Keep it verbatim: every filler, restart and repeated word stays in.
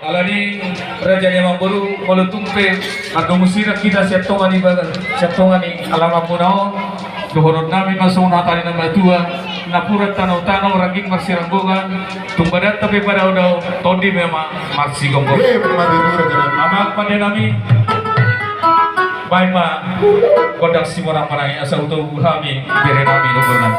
Alani raja ni amangboru, molo tung pe mardomu sirang hita sian tonga ni bagas, sian tonga ni alaman muna on, dohonon nami ma songon hata ni na matua, napuran tano-tano rangging marsiranggongan, tung badanta pe padaodao, tondi memang marsigomgoman. Amang pande nami, baen ma gondang simonang-monang i asa hutobu hami bere nami dohonon.